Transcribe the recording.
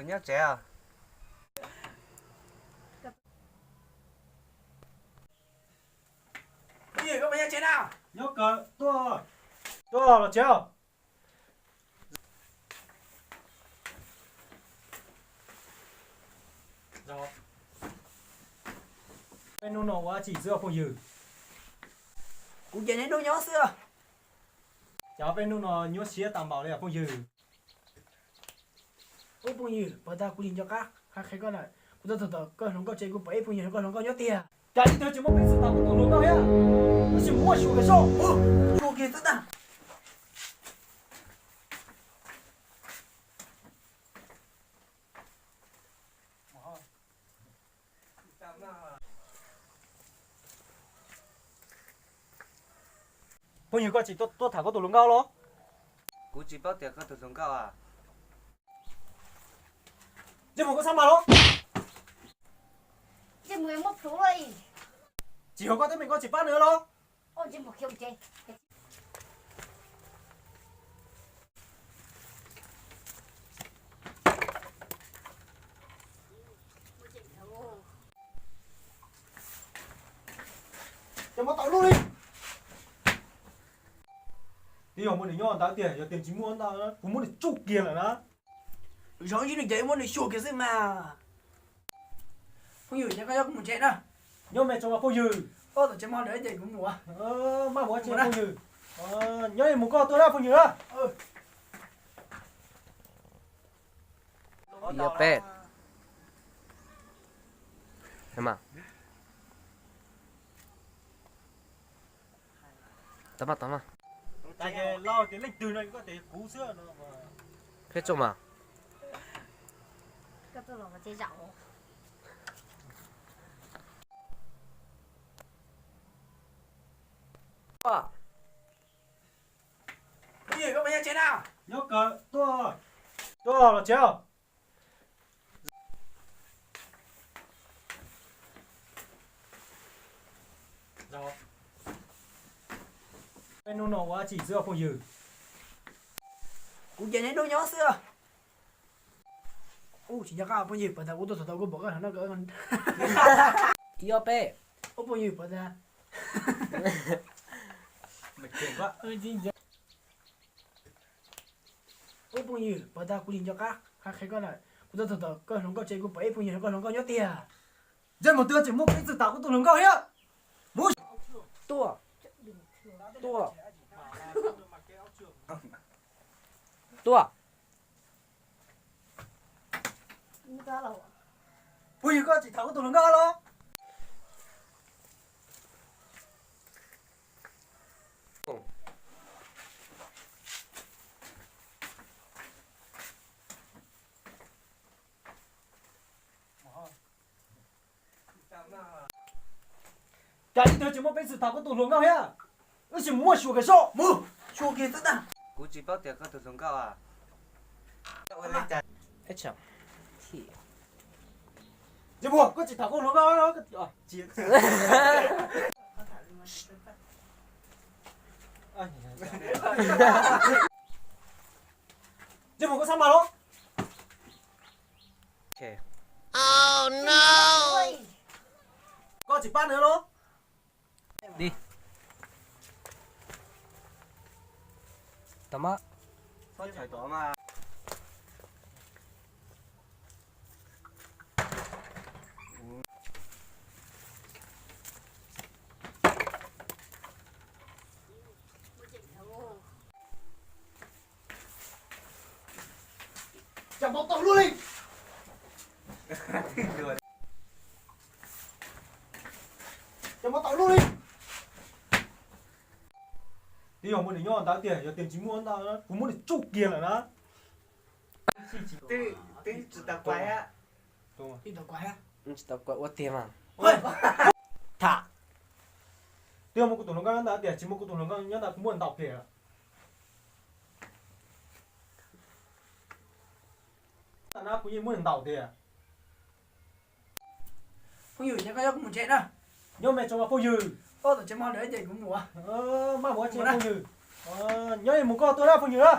Nyob tsev os. Nyob kawg tuaj, tuaj los tsev. Peb hnub no ua dab tsi xwb phooj ywg? Kuv ces neb nruab nyob xwb. Cas peb hnub no nyuaj siab tas npaum li phooj ywg? Ub phooj ywg, puas tas kuv tsis nco qab qhia koj lawm, kuv tuaj txog tom koj hluas nkauj tsev kuv pom ib phooj ywg hluas nkauj nyob tiag. Cas ib tug tsis muaj peev xwm tham koj tus hluas nkauj thiab? Tab sis muab xyuas kiag soj. Xyuas kiag xwb ntag. Phooj ywg, koj tsis tuaj tham koj tus hluas nkauj los? Kuv tsis paub tias koj tus hluas nkauj a. Ntsej muag koj xab mas los? Tsis yog koj teeb meem koj tsis pab nws los? Cov muab tau lub li. Twb yog muaj nws nyob ntawd tiag, yog tias tsis muaj ntawd kuv muab nws tsuj kiag lawm na. Zoo ib nws ces muab nws xyuas kiag xwb mas. Phooj ywg, nyob koj nyob kuv mus tsev na. Nyob me tso mas phooj ywg. Koj tom tsev mog, lawv ces kuv mus. Maj mus tsev phooj ywg. Nyob mus koj tuaj na phooj ywg na. Yog peb. Tau mas, tau mas. Peb tso mas. Nyob kawg tuaj, tuaj los tsev. Peb hnub no ua dab tsi xwb phooj ywg? Kuv ces neb nruab nyob xwb. Ub tsis nco qab phooj ywg, puas tas kuv tuaj txog tau kuv pom koj no. Ib ob peb. Ub phooj ywg, puas tas. Ub phooj ywg, puas tas kuv tsis nco qab qhia koj lawm, kuv tuaj txog tom koj hluas nkauj tsev kuv pom ib phooj ywg hluas nkauj nyob tiag. Ntsej muag twg tsis muaj peev xwm tham koj tus hluas nkauj thiab. Mus. Tuaj, tuaj, tuaj. Phooj ywg, koj tsis tham koj tus hluas nkauj los? Cas ib tug tsis muaj peev xwm tham koj tus hluas nkauj thiab? Wb sim muab xyuas kiag soj. Mus, xyuas kiag xwb ntag. Kuv tsis paub tias koj tus hluas nkauj a. Ntsej muag, koj tsis tham koj hluas nkauj. Ntsej muag, koj xab mas los? Koj tsis pab nws los? Di. Tau mas. Cov mov tau lub li. Cov mov tau lub li. Twb yog muaj nws nyob ntawd tiag, yog tias tsis muaj ntawd kuv muab nws tsuj kiag lawm na. Tsis tau kuv ua tiag mas. Tham. Twb yog muaj kuv tus hluas nkauj nyob ntawd tiag, tsis muaj kuv tus hluas nkauj nyob ntawd kuv muab ntaus kiag. Kuv yeej muab nws ntaus tiag. Phooj ywg, nyob koj nyob kuv mus tsev na. Nyob me tso mas phooj ywg. Koj tom tsev mog, lawv ces kuv mus. Maj mus tsev phooj ywg. Nyob mus koj tuaj na phooj ywg na.